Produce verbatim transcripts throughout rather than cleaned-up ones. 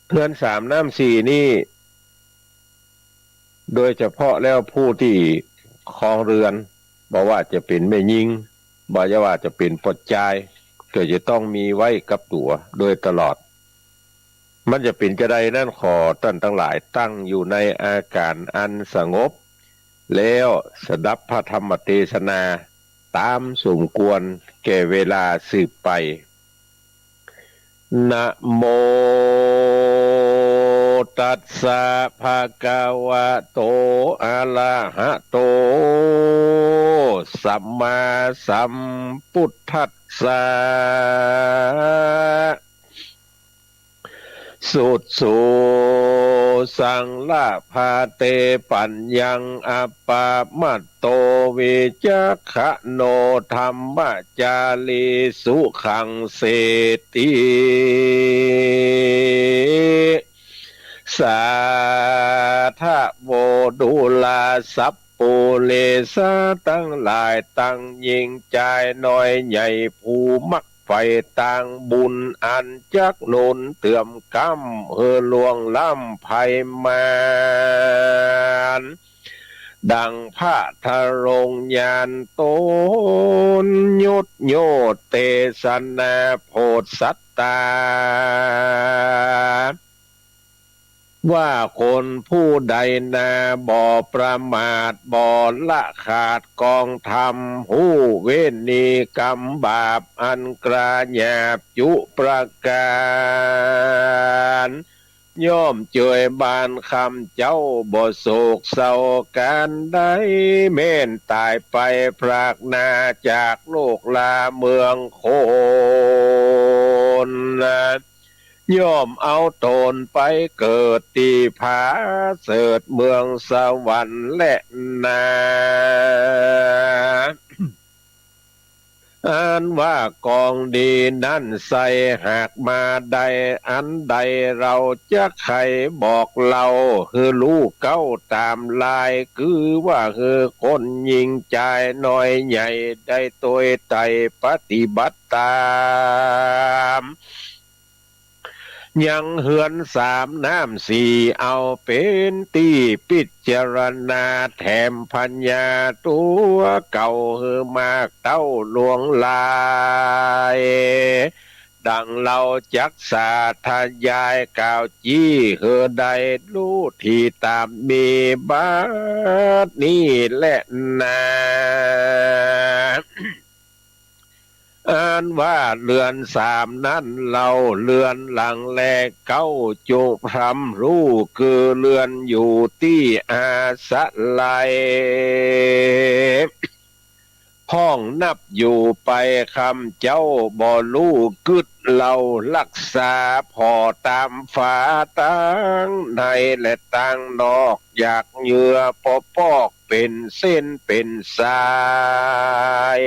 เฮือนสามน้ำสี่นี่ โดยเฉพาะแล้วผู้ตี้ครองเฮือน บ่ว่าจะเป๋นแม่ญิง บ่ว่าจะเป๋นป้อจาย ก็จะต้องมีไว้กับตั๋วโดยตลอด มันจะเป๋นจาใดนั้น ขอต้านตังหลายตั้งอยู่ในอาก๋านอันสงบ แล้วสดับพระธรรมเตสนาต๋ามสมควรแก่เวลาสืบไป นะโม ตัสสะ ภะคะวะโต อะระหะโต สัมมาสัมพุทธัสสะ สุดสู สังละพะเต ปัญญัง อัปปะมาโต วิจักขะโน ธัมมะจารี สุขังเสติ สาธะโว ดูราสัปปุริสะตังหลาย ตังญิงจายน้อยใหญ่ ผู้มักใฝ่ตางบุญ อันจักหนุนเติมกำหื้อล่วงล้ำภัยมาร ดังพระทรงญาณต๋น ยุตโยเตสนาโผดสัตตา ว่าคนผู้ใดนาบ่ประมาท บ่ละขาดก๋องธรรม ฮู้เว้นนิกรรมบาป อันกล้าหยาบจุประก๋าน ย่อมเจยบานคำเจ้า บ่โศกเศร้าก๋านใด แม้นต๋ายไปพรากหน้าจากโลกลาเมืองคน ย่อมเอาต๋นไปเกิดตี้ผาเสริฐเมืองสวรรค์แลนา อันว่าก๋องดีนั้นไส้หากมาได้อันใด เฮาจักใค่บอกเล่าหื้อลูกเก๊าต๋ามลาย คือว่าหื้อคนญิงจายน้อยใหญ่ได้ตวยไต่ปฏิบัติต๋าม ยังเฮือนสามน้ำสี่ เอาเป๋นตี้พิจารณาแถมปัญญาตั๋วเก่าหื้อมากเต้าหลวงหลาย ดังเฮาจักสาธยายกล่าวจี้หื้อได้ฮู้ตี้ต๋ามมีบัดนี้แลนา อันว่าเฮือนสามนั้นเล่า เฮือนหลังแรกเก๊าจุพร่ำฮู้ คือเฮือนอยู่ตี้อาศัย ห้องนับอยู่ไป คำเจ้าบ่ฮู้กึ๊ดเล่า ฮักษาผ่อต๋ามฝาตังในและตังนอก อยากเยื่อปอปอกเป๋นเส้นเป๋นสาย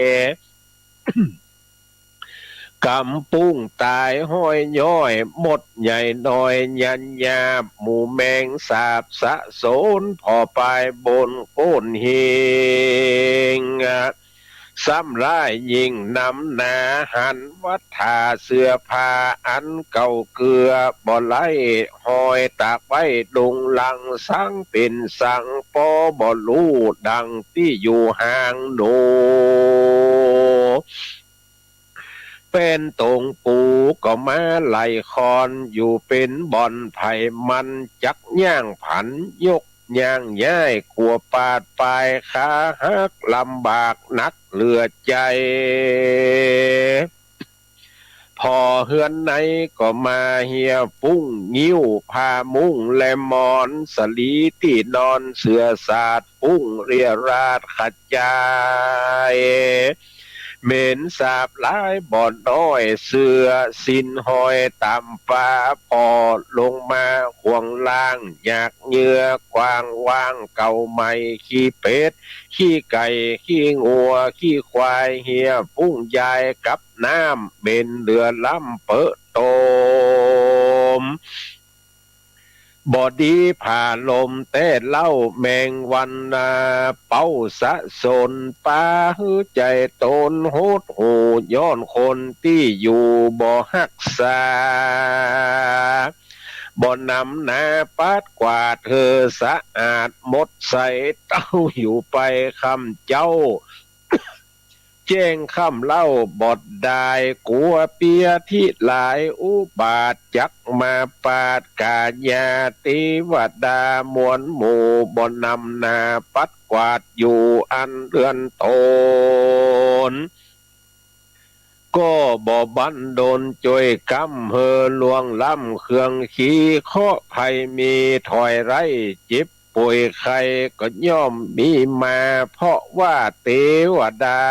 ก๋ำปุ้งต๋ายห้อยย้อย หมดใหญ่น้อยยันหยาบ หมู่แมงสาบสะสน ผ่อปายบนโก้นหิ้ง ซ้ำร้ายยิ่งนำหนา หันวัตถาเสื้อผ้าอันเก่าเกื้อ บ่ไร้ห้อยตากไว้ดุงหลัง สังเป๋นสังปอบ่ฮู้ ดังตี้อยู่ห่างหนู แป้นตงปูก็มาไหล่คอน อยู่เป๋นบ่อนไผมัน จักย่างผันยกย่างย้าย กั๋วปาดปายขาหัก ลำบากนักเหลือใจ๋ ผ่อเฮือนในก็มาเฮียฟุ้ง งิ้วผ้ามุ้งและหมอน สะหลีตี้นอนเสื่อสาด ฟุ้งเรียราดขะจาย เหม็นสาบหลายบ่น้อย เสื้อสิ้นห้อยต๋ามฟ้า ผ่อลงมาขวางล่าง อยากเยื่อกว้างว่างเก่าใหม่ ขี้เป็ด ขี้ไก่ ขี้งัว ขี้ควาย เฮียฟุ้งยายกับน้ำ เหม็นเหลือล้ำเปอะโตม บ่ดีผ่าลมแต๊เล่า แมงวันนาเป้าสะสน ปาหื้อใจ๋ตนหดหู่ ย้อนคนตี้อยู่บ่ฮักษา บ่นำนาปัดกวาดหื้อสะอาดหมดใส เต้าอยู่ไปค่ำเจ๊า แจ้งค่ำเล่าบ่ดาย กั๋วเปียธิหลายอุบาท จักมาปาดก๋ายา เตวดามวลหมู่ บ่นำนาปัดกวาดอยู่อันเฮือนต๋น ก็บ่บันดลจ้วยกำ หื้อล่วงล้ำเครื่องขี เคราะห์ภัยมีถ้อยไร้ เจ็บป่วยไข้ก็ย่อมมีมา เพราะว่าเตวดา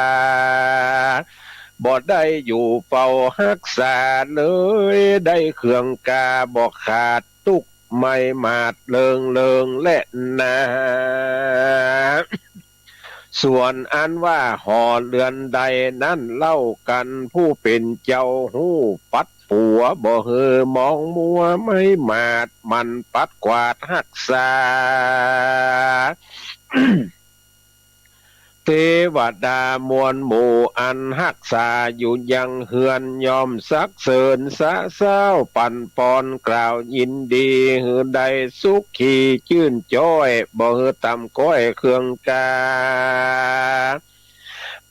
บ่ได้อยู่เฝ้าฮักษาเลย ได้เครื่องกาบ่ขาดตุ๊ก ไม่หมาดเลิงเลิงแลนา ส่วนอันว่าหอเฮือนใดนั้นเล่ากั๋น ผู้เป๋นเจ้าฮู้ปัดปั๋ว บ่หื้อมองมัว ไม่หมาดหมั่นปัดกวาดฮักษา เตวดามวลหมู่อันฮักษาอยู่ยังเฮือน ย่อมสรรเสริญสะเซ้าปั๋นปอนกล่าวยินดี หื้อได้สุขีจื้นจ้อย บ่หื้อต่ำก้อยเครื่องกา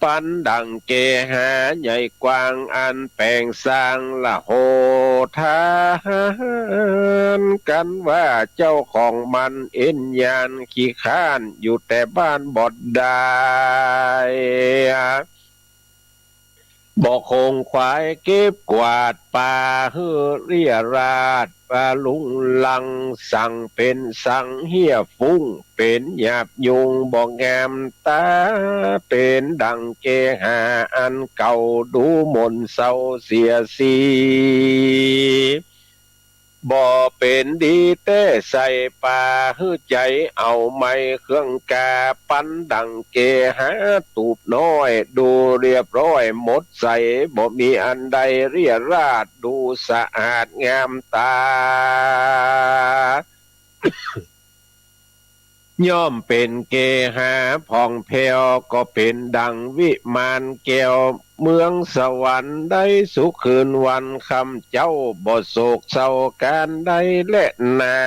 ปันดั่งเกหาใหญ่กว้างอันแป๋งสร้าง ละโหฐานกั๋นว่าเจ้าของมันเอ็นยานขี้คร้านอยู่แต่บ้านบ่ได้ บ่คงขวายเก็บกวาดป่าหื้อเรี่ยราษฎร์ ปะลุงลังสั่งเป๋นสังเฮี้ยฟุ้ง เป๋นหยาบยุงบ่งามต๋า เป๋นดั่งเกหาอันเก่าดูหม่นเซาเสียสี บ่เป๋นดีแต๊ใส่ป่าหื้อใจ๋เอาไม้เครื่องกา ปันดั่งเกหาตูบน้อย ดูเรียบร้อยหมดใส บ่มีอันใดเรี่ยราษฎร์ ดูสะอาดงามต๋า ย่อมเป๋นเกหาผ่องแผ้ว ก็เป๋นดั่งวิมานแก้วเมืองสวรรค์ ได้สุขคืนวันค่ำเจ๊า บ่โศกเศร้าก๋านใดแลนา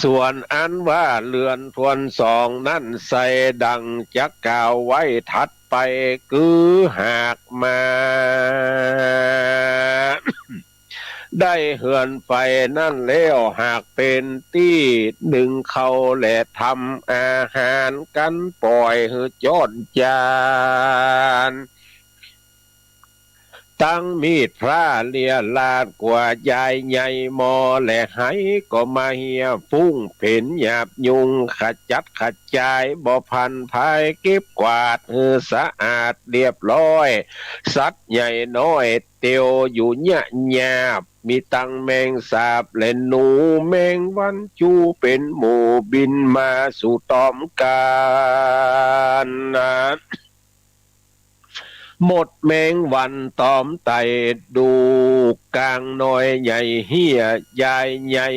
ส่วนอันว่าเฮือนทวนสองนั้นไส้ ดั่งจักกล่าวไว้ถัดไป คือหากมา ได้เฮือนไฟนั้นแล้ว หากเป๋นตี้นึ่งข้าวและทำอาหารกั๋น ป่อยหื้อจ้อนจาน ตังมีดพร้าเรี่ยราษฎร์ กั๋วยายใหญ่หม้อและไห ก็มาเฮี้ยฟุ้งเป๋นหยาบยุง ขจัดขจายบ่พันพาย เก็บกวาดหื้อสะอาดเรียบร้อย สัตว์ใหญ่น้อยเตียวอยู่เยียะหยาบ มีตังแมงสาบและหนูแมงวัน จู๋เป๋นหมู่บินมาสู่ต๋อมกั๋น หมดแมงวันต๋อมไต่ ดูก๋างน้อยใหญ่เฮี้ย ยายใหญ่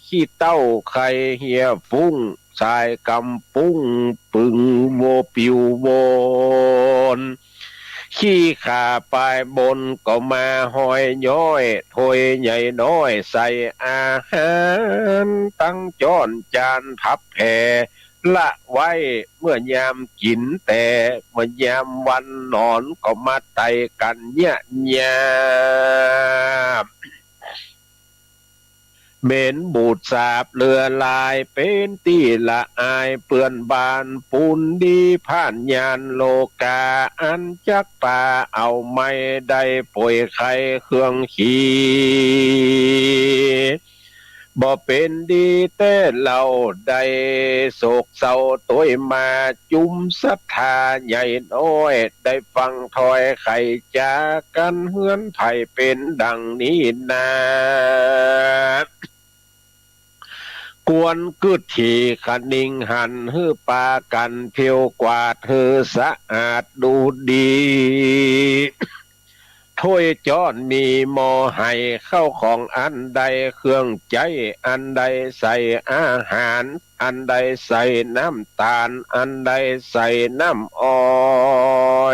ขี้เต้าไข่เฮี้ยฟุ้ง สายกำปุ้งปึงโวปิวโวน ขี้ข่าปายบนก็มาห้อยย้อย ถ้วยใหญ่น้อยใส่อาหาร ตังจ้อนจานพับแผ่ ละไว้เมื่อยามกิ๋น แต่เมื่อยามวันนอนก็มาไต่กั๋นเยียะหยาบ เหม็นบูดสาบเลือลาย เป๋นตี้ละอายเปื้อนบ้าน ปูนดีผ่านญาณโลกา อันจักปาเอาไม้ได้ป่วยไข้เครื่องขี บ่เป๋นดีแต๊เล่า ได้โศกเศร้าตวยมา จุมศรัทธาใหญ่น้อย ได้ฟังถ้อยไขจ๋ากั๋น เฮือนไผเป๋นดังนี้นา ควรกึ๊ดถี่คะนิงหัน หื้อปากั๋นเผียวกวาดหื้อสะอาดดูดี ถ้วยจ้อนมีหม้อไห ข้าวของอันใดเครื่องใจ๊ อันใดใส่อาหาร อันใดใส่น้ำต๋าล อันใดใส่น้ำอ้อ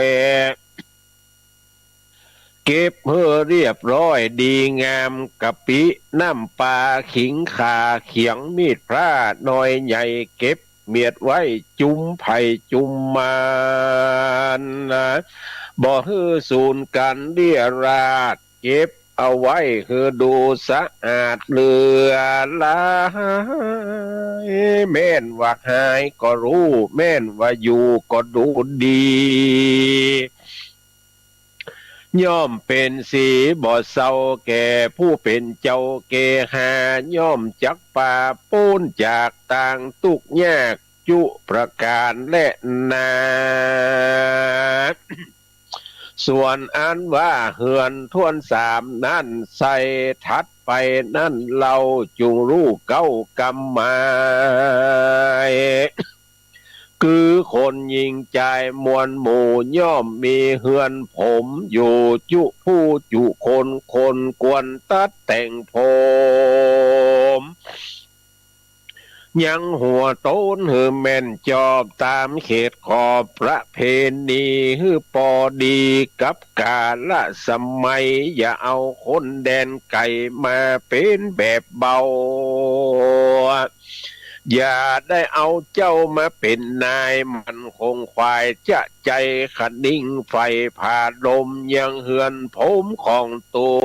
ย เก็บหื้อเรียบร้อยดีงาม กะปิ น้ำปลา ขิง ข่า เขียง มีดพร้า น้อยใหญ่ เก็บเมียดไว้ จุมใผจุมมัน บ่หื้อสูญกั๋นเรี่ยราษ เก็บเอาไว้หื้อดูสะอาดเหลือหลาย แม่นว่าหายก็ฮู้ แม่นว่าอยู่ก็ดูดี ย่อมเป๋นสีบ่เศร้าแก่ผู้เป๋นเจ้าเกหา ย่อมจักปราศป๊นจากตางตุ๊กข์ยากจุประก๋านแลนา ส่วนอันว่าเฮือนถ้วนสามนั้นไส้ ถัดไปนั้นเล่าจุ่งฮู้เก๊ากำหมาย คือคนญิงจายมวลหมู่ ย่อมมีเฮือนผมอยู่จุผู้จุคน คนควรตัดแต่งผม ยังหัวโต๋นหื้อแม่นจอบต๋ามเขตขอบประเพณี หื้อปอดีกับกาละสมัย อย่าเอาคนแดนไก๋มาเป๋นแบบเบา อย่าได้เอาเจ้ามาเป๋นนาย มันคงขวายจะใจ๋คะนิ่งใฝ่ผาลม ยังเฮือนผมของตั๋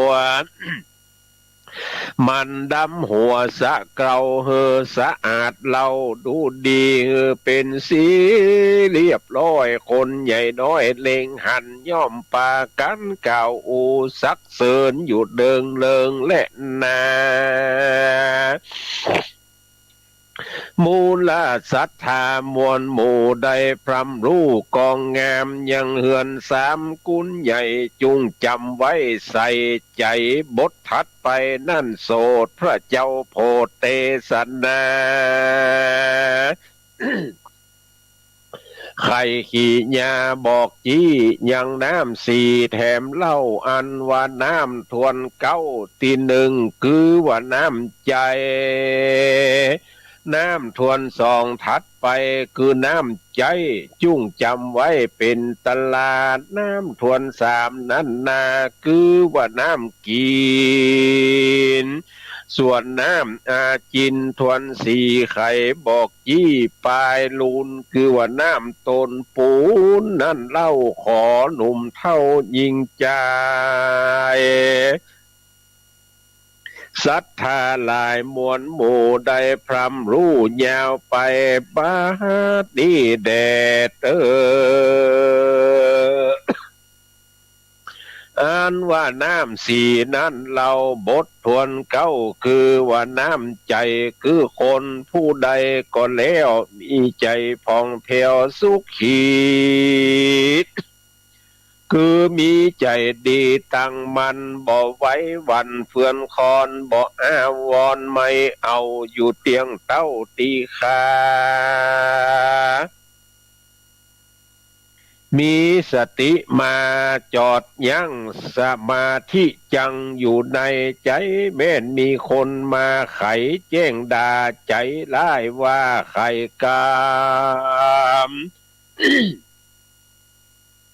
ว มันดำหัวสะเกลาหื้อสะอาดเล่า ดูดีหื้อเป๋นสีเรียบร้อย คนใหญ่น้อยเล็งหัน ย่อมปากั๋นกล่าวอู้สรรเสริญอยู่เดิงเริงแลนา มูลศรัทธามวลหมู่ได้พร่ำฮู้กองงาม ยังเฮือนสามกุลใหญ่จุ่งจ๋ำไว้ใส่ใจ๋ บทถัดไปนั้นโสดพระเจ้าโผดเตสนา ใค่ขี่ญาบอกจี้ยังน้ำสี่แถมเล่า อันว่าน้ำถ้วนเก๊า ตี้นึ่งคือว่าน้ำใจ๋ น้ำถ้วนสองถัดไปคือน้ำใจ๊ จุ่งจ๋ำไว้เป๋นตลาด น้ำถ้วนสามนั้นนา คือว่าน้ำกิ๋น ส่วนน้ำอาจินถ้วนสี่ใค่บอก ยี่ปายลูน คือว่าน้ำตนปูน นั้นเล่าขอหนุ่มเฒ่าญิงจาย ศรัทธาหลายมวลหมู่ได้พร่ำฮู้ยาวไป บัดนี้แด่เต๊อ อันว่าน้ำสี่นั้นเล่าบทถ้วนเก๊า คือว่าน้ำใจ๋ คือคนผู้ใดก็แล้ว มีใจ๋ผ่องแผ้วสุขี คือมีใจ๋ดีตั้งมั่น บ่ไหวหวั่นเฟือนคลอน บ่อ้าววอนไม่เอา อยู่เตี้ยงเต้าตี้คา มีสติมาจอดยั้ง สมาธิจังอยู่ในใจ๋ แม่นมีคนมาไขแจ้งด่าใจ๋ร้ายว่าไขกรรม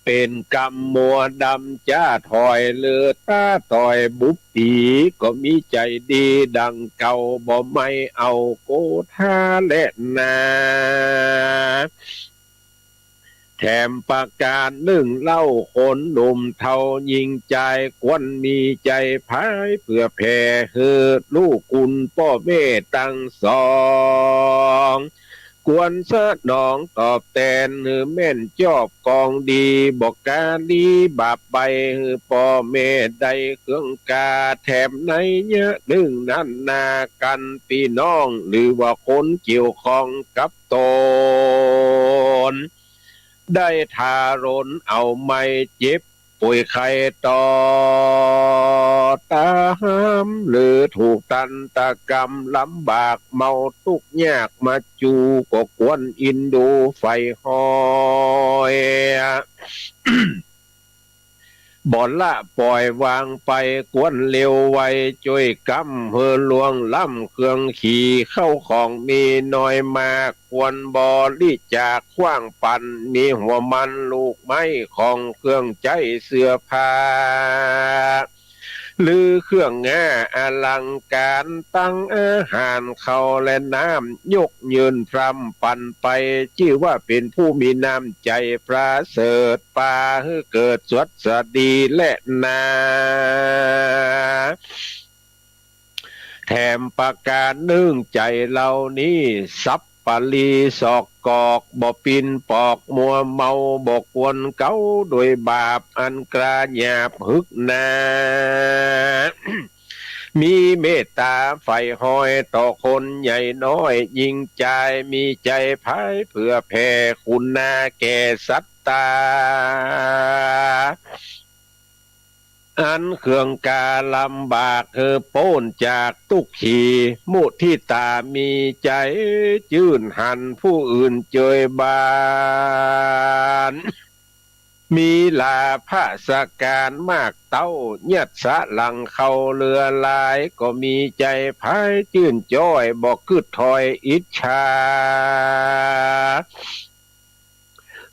เป๋นกรรมมัวดำจ้าถอย เลือต๋าต่อยบุปผี ก็มีใจ๋ดีดังเก่า บ่ไม่เอาโกธาแลนา แถมประก๋านนึ่งเล่า คนหนุ่มเฒ่าญิงจาย ควรมีใจ๋ผายเปื้อแผ่หื้อลูกกุณป้อแม่ตังสอง ควรสนองตอบแตนหื้อแม่นจอบกองดี บ่กาลีบาปใบ้หื้อป้อแม่ได้เคืองกา แถมในเยียะนึ่งนั้นนา กั๋นปี้น้อง หรือว่าคนเกี่ยวข้องกับต๋น ได้ทารุณเอาไม่เจ็บป่วยไข้ต่อต๋าม หรือถูกตันตกรรมลำบากเมาตุ๊กข์ยากมาจู ก็ควรอินดูใฝ่ฮอย บ่ละป่อยวางไป ควรเร็วไวจ้วยกำ หื้อล่วงล้ำเครื่องขี่ เข้าของมีน้อยมาก ควรบริจาคขว้างปั๋น มีหัวมันลูกไม้ ของเครื่องใจ๊เสื้อผ้า หรือเครื่องงาอลังก๋าน ตังอาหาร ข้าวและน้ำ ยกยื่นพร่ำปั๋นไป จื้อว่าเป๋นผู้มีน้ำใจ๋ประเสริฐ ปาหื้อเกิดสวัสดีแลนา แถมประก๋านนึ่ง ใจ๋เหล่านี้ สัปปะรีสอกกอก บ่ปิ้นปอกมัวเมา บ่ควรเก๊าโดยบาป อันกล้าหยาบหึกหนา มีเมตต๋าใฝ่ฮอย ต่อคนใหญ่น้อย ญิงจาย มีใจ๋ผายเผื่อแผ่ คุณนาแก่สัตตา อันเคืองกาลำบาก หื้อป๊นจากตุ๊กขี มุทิต๋า มีใจ๋จื้นหัน ผู้อื่นจ้วยบาน มีลาภะสก๋านมากเต้า ยัดสะหลังเข้าเหลือหลาย ก็มีใจ๋ผายจื้นจ้อย บ่กึ๊ดถ้อยอิจฉา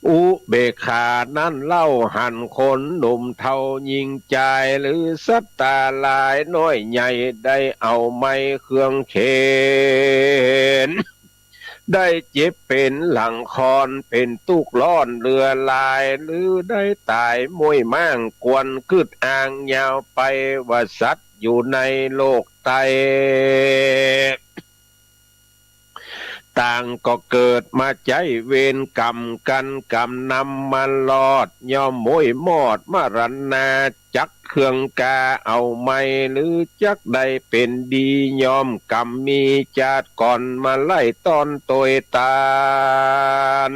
อุเบกขานั้นเล่า หันคนหนุ่มเฒ่าญิงจาย หรือสัตต๋าหลายน้อยใหญ่ ได้เอาไม้เครื่องเข็น ได้เจ็บเป๋นหลังคอน เป๋นตุ๊กข์ร้อนเหลือหลาย หรือได้ต๋ายม้วยม่าง ควรกึ๊ดอ้างยาวไป ว่าสัตว์อยู่ในโลกใต้ ต่างก็เกิดมาใจ๊เวรก๋รรมกั๋น ก๋รรมนำมารอด ย่อมม้วยมอดมรณา จักเคืองกาเอาไม้ หรือจักได้เป๋นดี ย่อมก๋รรมมีจาติก่อน มาไล่ต้อนตวยตาน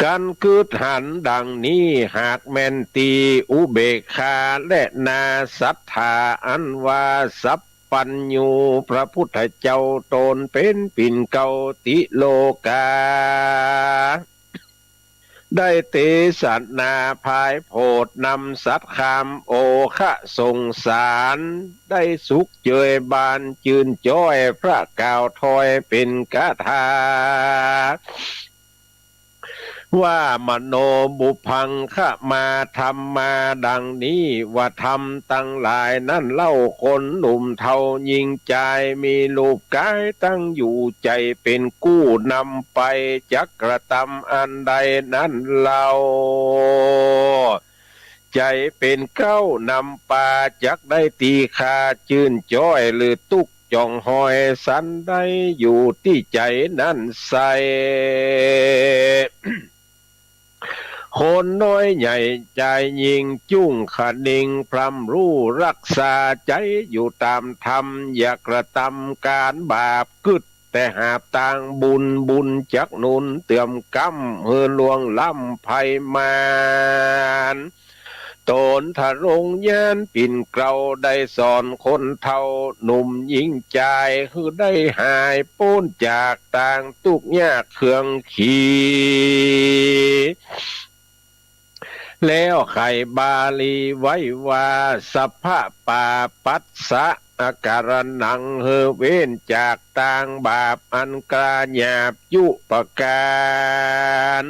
กั๋นกึ๊ดหันดังนี้ หากแม่นตี้อุเบกขาแลนา สัตถาอันว่าสัพพัญญู พระพุทธเจ้าต๋นเป๋นปิ่นเกล้าติโลกา ได้เตสนาผายโผดนำสัตย์คำโอฆะสงสาร ได้สุขเจยบานจื้นจ้อย พระกล่าวถ้อยเป๋นคาถา ว่ามโนปุพพังคะมาธัมมา ดังนี้ว่าธรรมตังหลายนั้นเล่า คนหนุ่มเฒ่าญิงจาย มีรูปก๋ายตั้งอยู่ ใจ๋เป๋นกู้นำไป จักกระตำอันใดนั้นเล่า ใจ๋เป๋นเกล้านำปา จักได้ตี้ข้าจื้นจ้อย หรือตุ๊กข์จ่องหอยสันใด อยู่ตี้ใจ๋นั้นใส่ คนน้อยใหญ่จายญิง จุ่งคะนิงพร่ำรู้ ฮักษาใจ๋อยู่ต๋ามธรรม อย่ากระตำก๋านบาป กึ๊ดแต่หาบตางบุญ บุญจักหนุนเติมกำ หื้อล่วงล้ำภัยมาร ต๋นทรงญาณปิ่นเกล้า ได้สอนคนเฒ่าหนุ่มญิงจาย หื้อได้หายป๊นจากตางตุ๊กข์ยากเคืองขี แล้วไขบาลีไว้ว่า สัพพะปาปัสสะอาการะหัง หื้อเว้นจากตางบาปอันกล้าหยาบ ยุปการ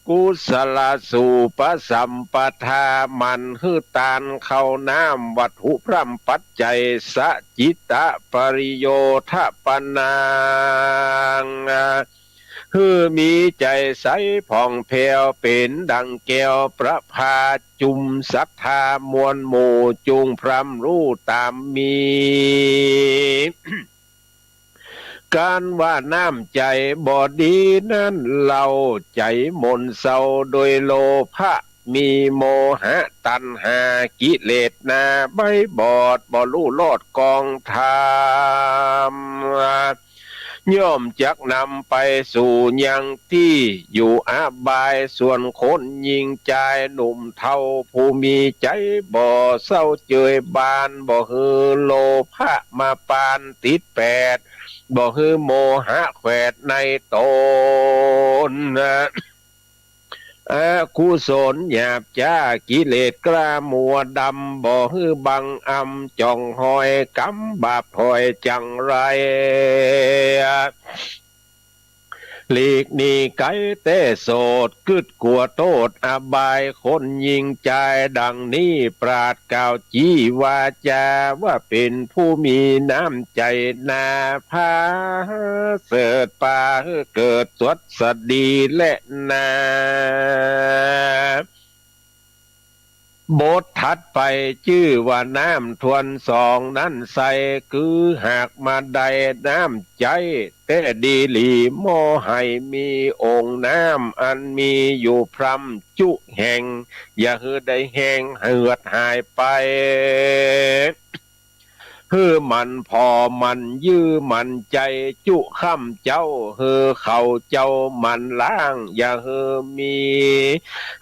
กุศลสูปสัมปทา หมั่นหื้อตานข้าวน้ำ วัตถุพร่ำปัจจัย สะจิตตะปริโยทะปะนัง หื้อมีใจ๋ใสผ่องแผ้ว เป๋นดังแก้วประภา จุมศรัทธามวลหมู่ จุ่งพร่ำรู้ต๋ามมี ก๋านว่าน้ำใจ๋บ่ดีนั้นเล่า ใจ๋หม่นเศร้าโดยโลภะ มีโมหะตัณหา กิเลสหนาใบ้บอด บ่ฮู้รอดกองธรรม ย่อมจักนำไปสู่ยังตี้อยู่อบาย ส่วนคนญิงจายหนุ่มเฒ่า ผู้มีใจ๋บ่เศร้าเจยบาน บ่หื้อโลภะมาปานติดแปด บ่หื้อโมหะแขวดในต๋น อกุศลหยาบจ๊า กิเลสกล้ามัวดำ บ่หื้อบังอำ จ่องฮอยก๋รรมบาปถอยจังไร หลีกหนีไก๋แต่โสด กึ๊ดกั๋วโต้ษอบาย คนญิงจายดังนี้ ปราชญ์กล่าวจี้วาจา ว่าเป๋นผู้มีน้ำใจ๋นา ผาเสริฐปาหื้อเกิดสวัสดีแลนา บทถัดไปจื้อว่าน้ำถ้วนสองนั้นไส้ คือหากมาได้น้ำใจ๊แต๊ดีหลี หม้อไหมีองค์น้ำอันมีอยู่พร่ำจุแห่ง อย่าหื้อได้แห้งเหือดหายไป หื้อมันผ่อมันยื้อมันใจ๋จุค่ำเจ๊า หื้อเขาเจ้ามันล้าง อย่าหื้อมี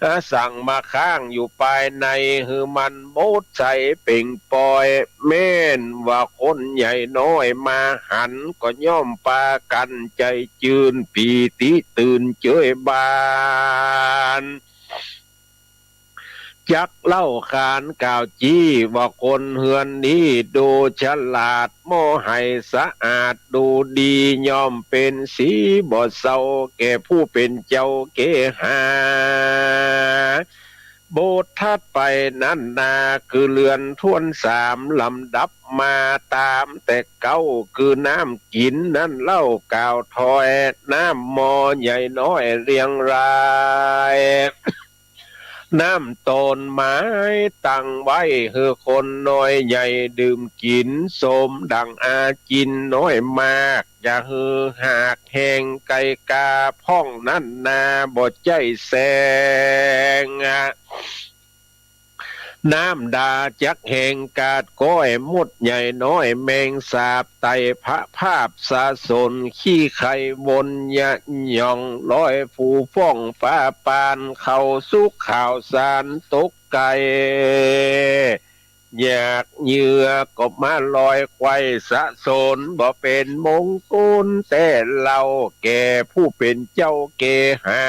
อะสังมาค้างอยู่ปายใน หื้อมันหมดใสเป่งปอย แม่นว่าคนใหญ่น้อยมาหัน ก็ย่อมปากั๋นใจ๋จืน ปีติตื่นเจิยบาน จักเล่าขานกล่าวจี้ว่าคนเฮือนนี้ดูฉลาด หม้อไหสะอาดดูดี ย่อมเป๋นสีบ่เศร้าแก่ผู้เป๋นเจ้าเกหา บทถัดไปนั้นนา คือเรือนถ้วนสาม ลำดับมาต๋ามแต่เก๊า คือน้ำกิ๋นนั้นเล่ากล่าวถอย น้ำหม้อใหญ่น้อยเรียงราย น้ำต๋นหมายตั้งไว้ หื้อคนน้อยใหญ่ดื่มกิ๋น สมดั่งอาจินน้อยมาก อย่าหื้อหากแห้งไก่กา พ่องนั้นนาบ่ใจ้แสง น้ำดาจักแห้งกาดก้อย มดใหญ่น้อยแมงสาบไต่ พระภาพสาสนขี้ไข่วน ยะหย่องลอยฟูฟ้องฟ้าปาน เข้าสุกข่าวสารตกไก่ อยากเหยื่อก็มาลอยไขว่สะสน บ่เป๋นมงคลแต่เล่า แก่ผู้เป๋นเจ้าเกหา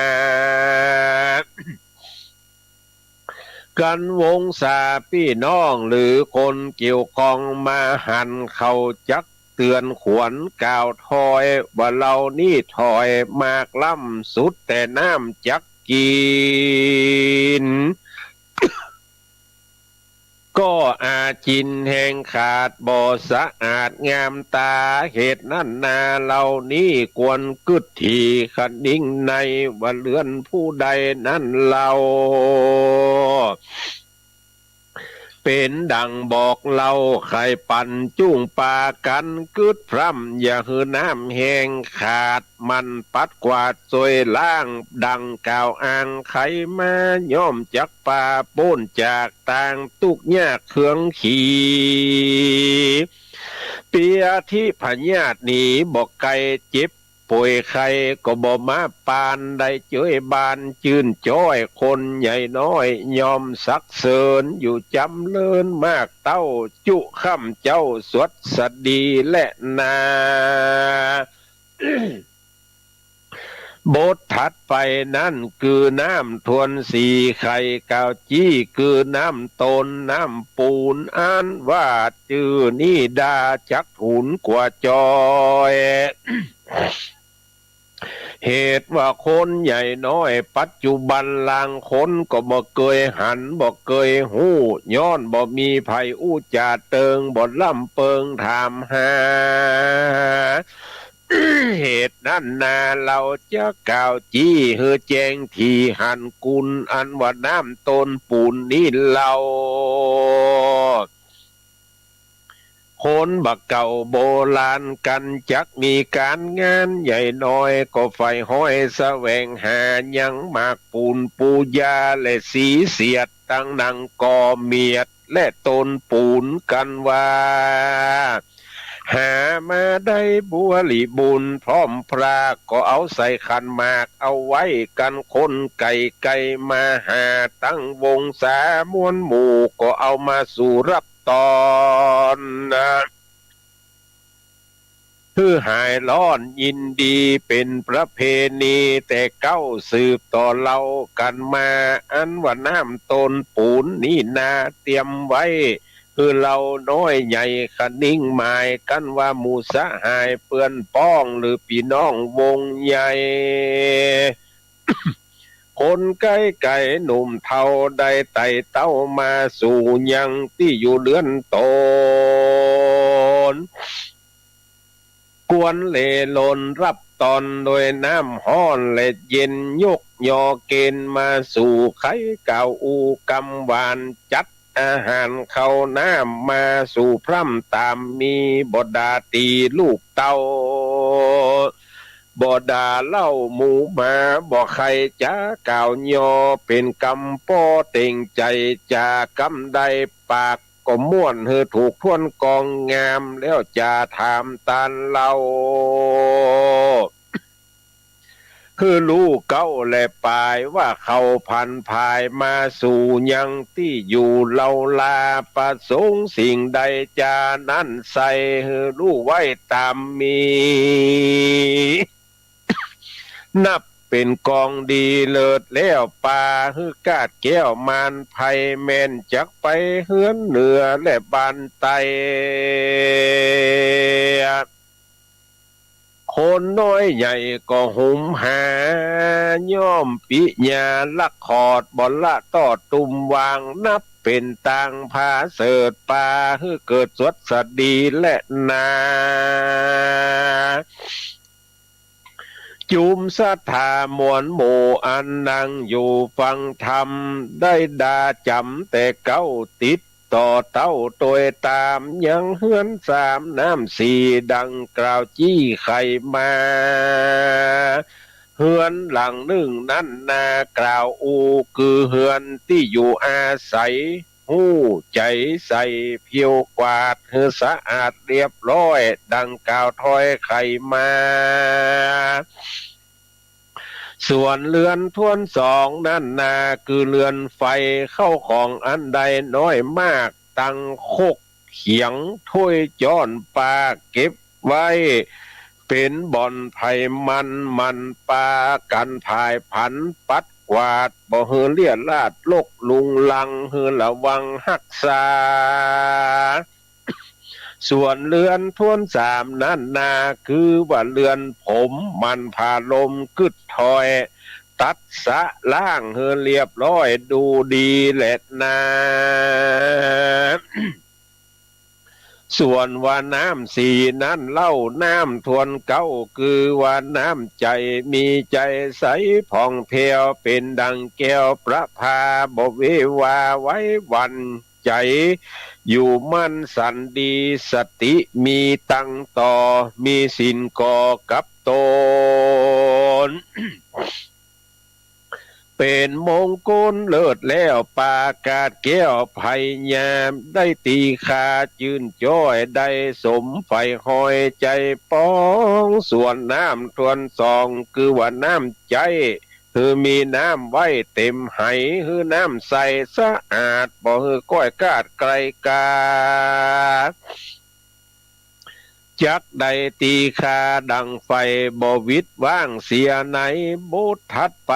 กั๋นวงศาปี้น้องหรือคนเกี่ยวข้องมาหัน เขาจักเตื๋อนขวัญกล่าวถอย ว่าเฮานี้ถอยมากล้ำสุดแต่น้ำจักกิ๋น ก็อาจินแห้งขาดบ่สะอาดงามต๋า เหตุนั้นนาเฮานี้ควรกึ๊ดถี่คะนิงใน ว่าเฮือนผู้ใดนั้นเล่า เป๋นดั่งบอกเล่าไขปั๋น จุ่งปากั๋นกึ๊ดพร่ำ อย่าหื้อน้ำแห้งขาด หมั่นปัดกวาดซ่วยล้าง ดั่งกล่าวอ้างไขมา ย่อมจักปาป๊นจากตางตุ๊กยากเคืองขี เปียธิพยาธิหนีบ่ไกล เจ็บป่วยไข้ก็บ่มาปาน ได้เจิยบานจื้นจ้อย คนใหญ่น้อยย่อมสรรเสริญ อยู่จ๋ำเริญมากเต้า จุค่ำเจ๊าสวัสดีแลนา บทถัดไปนั้นคือน้ำถ้วนสี่ ไขกล่าวจี้คือน้ำต๋นน้ำปูน อันว่าจื้อนี้ดาจักถูนกว่าจ้อย เหตุว่าคนใหญ่น้อยปัจจุบันลางคนก็บ่เกยหันบ่เกยฮู้ ย้อนบ่มีใผอู้จ๋าเติง บ่ล่ำเปิงถามหา เหตุนั้นนา เฮาจะกล่าวจี้หื้อแจ้งถี่หันกุณ อันว่าน้ำต๋นปูนนี้เล่า คนบ่าเก่าโบราณกั๋นจักมีก๋านงานใหญ่น้อย ก็ใฝ่ฮ้อยแสวงหายังหมากปูนปูยาและสีเสียด ตังหนังก่อเมียด และต๋นปูนกั๋นว่า หามาได้บริบูรณ์พร้อมพร้า ก็เอาใส่ขันหมากเอาไว้กั๋น คนไก๋ไก๋มาหา ตังวงศามวลหมู่ก็เอามาสู่รับต๋อนนะ หื้อหายฮ้อนยินดีเป๋นประเพณีแต่เก๊าสืบต่อเล่ากั๋นมา อันว่าน้ำต้นปู๋นนี่นา เตรียมไว้หื้อเล่าน้อยใหญ่คะนิ้งหมายกั๋นว่าหมู่สหายเปื้อนป้องหรือปี้น้องวงใหญ่ คนใก้ไก๋หนุ่มเฒ่าได้ไต่เต้ามาสู่ยังตี้อยู่เฮือนต๋น กวนเหล่หล่นฮับต๋อนโดยน้ำฮ้อนและเย็น ยกยอเก๋ณฑ์มาสู่ ใค่กล่าวอู้กำหวาน จัดอาหารข้าวน้ำมาสู่พร่ำต๋ามมี บ่ด่าตี๋ลูกเต้า บ่ด่าเล่าหมู่หมา บ่ใค่จ๋ากล่าวยอ เป๋นกำป้อเต็งใจ๋ จ๋ากำได้ปากก็ม่วน หื้อถูกถ้วนกองงาม แล้วจ๋าถามตานเล่า หื้อฮู้เก๊าและปายว่าเขาผันผายมาสู่ยังตี้อยู่เล่าลา ประสงค์สิ่งใดจ๋านั้นใส่ หื้อฮู้ไว้ต๋ามมี นับเป๋นกองดีเลิศแล้วปา หื้อกาดแก้วมารไพร แม่นจักไปเฮือนเหนือและบ้านใต้ คนน้อยใหญ่ก็หุมหา ย่อมปิญาลักขอด บ่ละตอดตุ้มวาง นับเป๋นตางผาเสริฐปา หื้อเกิดสวัสดีแลนา จุมศรัทธามวลหมู่อันนั่งอยู่ฟังธรรม ได้ดาจ๋ำแต่เก๊าติดต่อเต้าตวยต๋าม ยังเฮือนสามน้ำสี่ดังกล่าวจี้ไขมา เฮือนหลังนึ่งนั้นนากล่าวอู้ คือเฮือนตี้อยู่อาศัย ฮู้ใจ๋ใส่เผียวกวาด หื้อสะอาดเรียบร้อย ดังกล่าวถ้อยไขมา ส่วนเฮือนถ้วนสองนั้นนา คือเฮือนไฟ เข้าของอันใดน้อยมาก ตังคกเขียงถ้วยจ๊อนปา เก็บไว้ เป๋นบ่อนไผ่มัน หมั่นปากั๋นผายผัน ปัดกวาด บ่หื้อเรี่ยราดรกรุงรัง หื้อระวังฮักษา ส่วนเฮือนถ้วนสามนั้นนา คือว่าเฮือนผม หมั่นผ่าลมกึ๊ดถอย ตัดสะล้างหื้อเรียบร้อยดูดีแลนา ส่วนว่าน้ำสี่นั้นเล่า น้ำถ้วนเก๊า คือว่าน้ำใจ๋ มีใจ๋ใสผ่องแผ้ว เป๋นดังแก้วประภา บ่เววาไหวหวั่นใจ๋ อยู่มั่นสันดี สติมีตังต่อ มีศีลก่อกับต๋น เป๋นมงคลเลิศแล้วปา กาดแก้วไพญา ได้ตีคาจื้นจ้อย ได้สมใฝ่ฮอยใจ๋ปอง ส่วนน้ำถ้วนสอง คือว่าน้ำใจ๊ หื้อมีน้ำไว้เต๋มไห หื้อน้ำใสสะอาด บ่หื้อก้อยกาดไกลกา จักได้ตีคาดังไฟ บ่หวิดว้างเสียไหน บทถัดไป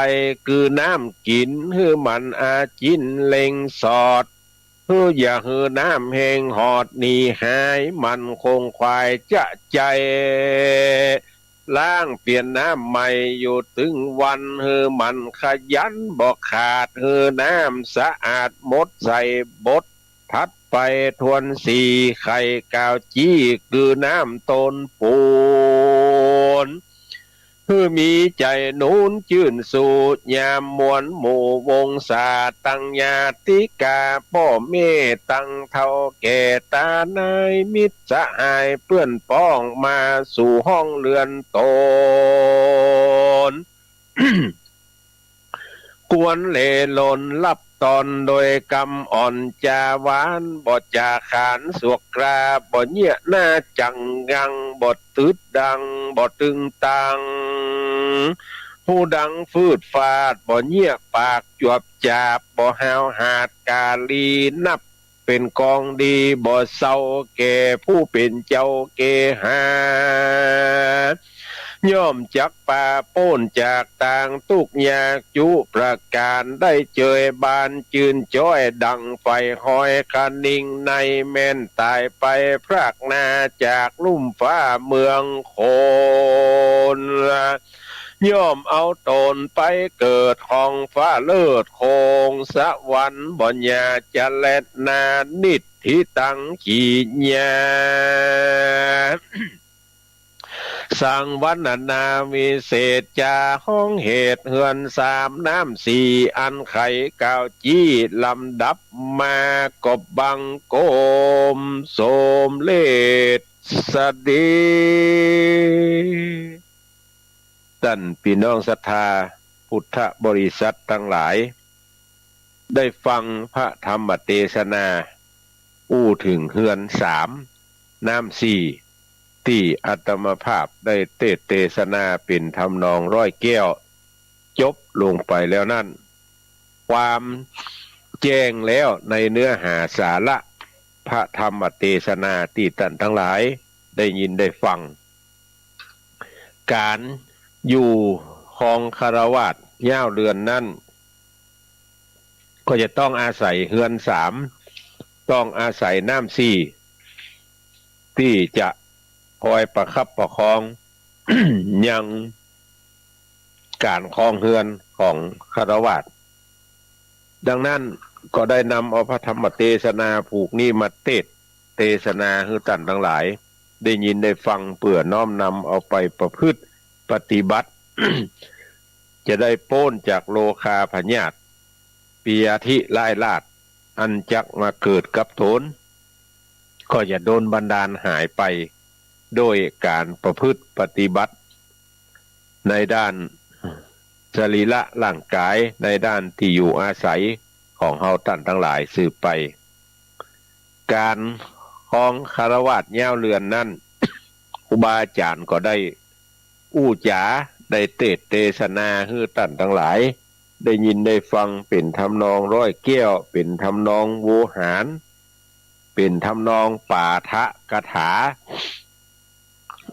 คือน้ำกิ๋น หื้อหมั่นอาจิณเล็งสอด หื้ออย่าหื้อน้ำแห้งหอดหนีหาย หมั่นคงขวายจะใจ๋ ล้างเปลี่ยนน้ำใหม่อยู่ตึงวัน หื้อหมั่นขยันบ่ขาด หื้อน้ำสะอาดหมดใส บทถัดไปถ้วนสี่ ไขกล่าวจี้ คือน้ำต้นปู๋น หื้อมีใจ๋หนุนจื้นสู้ ยามมวลหมู่วงศา ตังญาติกาป้อแม่ ตังเฒ่าแก่ต๋านาย มิตรสหายเปื้อนป้อง มาสู่ห้องเฮือนต๋น กวนเหล่หล่นฮับต๋อน โดยกำอ่อนจ๋าหวาน บ่จ๋าขานสวกกราบ บ่เยียะหน้าจังงัง บ่ตึดดัง บ่ตึงตัง ฮูดังฟืดฟาด บ่เยียะปากจวบจาบ บ่ฮาวหาดกาลี นับ ป๋นกองดี บ่เศร้าแก่ผู้เป๋นเจ้าเกหา ย่อมจักปาป๊นจากตางตุ๊กข์ยากจุประก๋าน ได้เจยบานจืนจ้อยดั่งไฟฮอยคะนิงใน แม่นต๋ายไปพรากหน้าจากลุ่มฟ้าเมืองคน ย่อมเอาต๋นไปเกิดของฟ้าเลิศคงสวรรค์ บ่อย่าจะแลดนานิฏฐิตังกิญญา สังวรรณนาวิเศษจา ฮ้องเหตุเฮือนสามน้ำสี่ อันใค่กล่าวจี้ลำดับมา ก็บังคมสมเร็จสะดี ต้านปี้น้องศรัทธาพุทธบริษัทตังหลาย ได้ฟังพระธรรมเตสนา อู้เถิงเฮือนสามน้ำสี่ ตี้อาตมาภาพได้เตสน์เตสนาเป๋นทำนองร้อยแก้ว จบลงไปแล้วนั้น ความแจ้งแล้วในเนื้อหาสาระพระธรรมเตสนาตี้ต้านตังหลายได้ยินได้ฟัง ก๋านอยู่ครองฆราวาสยาวเดือนนั้น ก็จะต้องอาศัยเฮือนสาม ต้องอาศัยน้ำสี่ ตี้จะคอยประคับประคอง ยังก๋านครองเฮือนของฆราวาส ดังนั้นก็ได้นำเอาพระธรรมเตสนาผูกนี้มาเตสน์เตสนาหื้อต้านตังหลายได้ยินได้ฟัง เปื้อน้อมนำเอาไปประพฤติปฏิบัติ จะได้ป๊นจากโรคาพยาธิ เปียธิร้ายราช อันจักมาเกิดกับต๋น ก็จะโดนบันดาลหายไป โดยก๋านประพฤติปฏิบัติ ในด้านสรีระร่างก๋าย ในด้านตี้อยู่อาศัยของเฮาต้านตังหลายสืบไป ก๋านครองฆราวาสยาวเดือนนั้น ครูบาอาจ๋ารย์ก็ได้อู้จ๋า ได้เตสน์เตสนาหื้อต้านตังหลายได้ยินได้ฟัง เป๋นทำนองร้อยแก้ว เป๋นทำนองโวหาร เป๋นทำนองปาฐกถา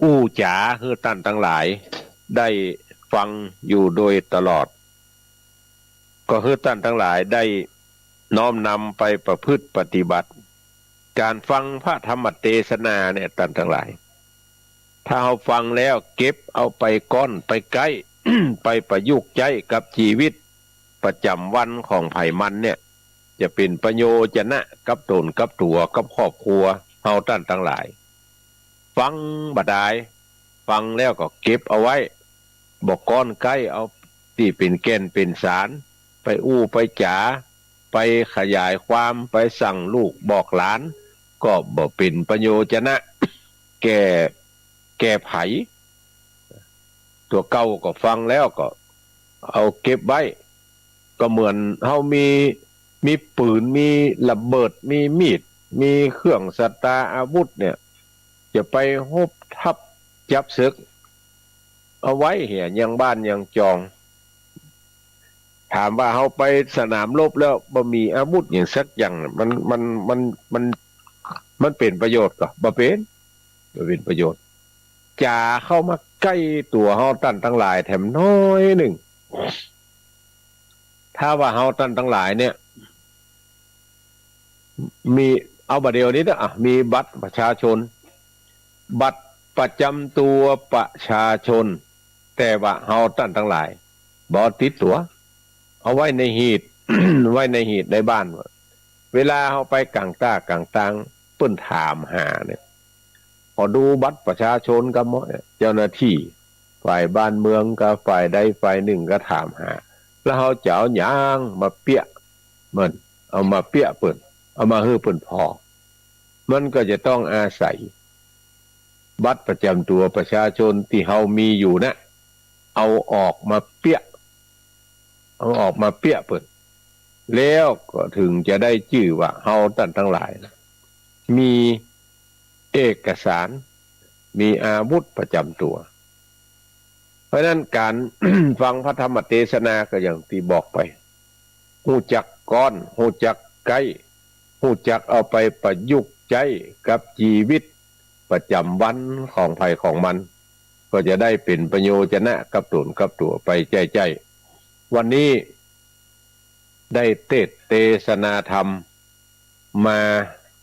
อู้จ๋าหื้อต้านตังหลายได้ฟังอยู่โดยตลอด ก็หื้อต้านตังหลายได้น้อมนำไปประพฤติปฏิบัติ ก๋านฟังพระธรรมเตสนาเนี่ยต้านตังหลาย ถ้าเฮาฟังแล้วเก็บเอาไปก๊อนไปใก๊ ไปประยุกต์ใจ๊กับจีวิตประจ๋ำวันของใผมันเนี่ย จะเป๋นประโยชนะกับต๋นกับตั๋วกับครอบครัวเฮาต้านตังหลาย ฟังบ่ดาย ฟังแล้วก็เก็บเอาไว้ บ่ก๊อนใก๊เอาตี้เป๋นแก่นเป๋นสาร ไปอู้ไปจ๋า ไปขยายความ ไปสั่งลูกบอกหลาน ก็บ่เป๋นประโยชนะแก่ แก่ใผ ตั๋วเก่าก็ฟังแล้วก็เอาเก็บไว้ ก็เหมือนเฮามี มีปืน มีระเบิด มีมีด มีเครื่องสัตตาอาวุธเนี่ย จะไปฮบทัพจับศึก เอาไว้เหียยังบ้านยังจอง ถามว่าเฮาไปสนามรบแล้วบ่มีอาวุธหยังสักอย่างน่ะ มัน มัน มัน มัน มันเป๋นประโยชน์ก่อ บ่เป๋น บ่เป๋นประโยชน์ จ๋าเข้ามาใก้ตั๋วเฮาต้านตังหลายแถมน้อยนึ่ง ถ้าว่าเฮาต้านตังหลายเนี่ย มี เอาบ่าเดี่ยวนี้เต๊อะ อ่ะ มีบัตรประชาชน บัตรประจ๋ำตั๋วประชาชน แต่ว่าเฮาต้านตังหลายบ่ติดตั๋ว เอาไว้ในหีบ ไว้ในหีบในบ้าน เวลาเฮาไปก๋างต้าก๋างตาง เปิ้นถามหาเนี่ย ขอดูบัตรประชาชนกำเมาะเนี่ย เจ้าหน้าตี้ฝ่ายบ้านเมืองกาฝ่ายใดฝ่ายนึ่งก็ถามหา แล้วเฮาจะเอาหยังมาเปี้ยะมัน เอามาเปี้ยะเปิ้น เอามาหื้อเปิ้นผ่อ มันก็จะต้องอาศัยบัตรประจ๋ำตั๋วประชาชนตี้เฮามีอยู่นะ เอาออกมาเปี้ยะ เอาออกมาเปี้ยะเปิ้น แล้วก็เถิงจะได้จื้อว่าเฮาต้านตังหลาย มีเอกสาร มีอาวุธประจ๋ำตั๋ว เพราะฉะนั้นก๋าน ฟังพระธรรมเตสนาก็อย่างตี้บอกไป ฮู้จักก๊อน ฮู้จักใก้ ฮู้จักเอาไปประยุกต์ใจ๊กับจีวิตประจ๋ำวันของใผของมัน ก็จะได้เป๋นประโยชนะกับต๋นกับตั๋วไปใจ๊ๆ วันนี้ได้เตสน์เตสนาธรรมมา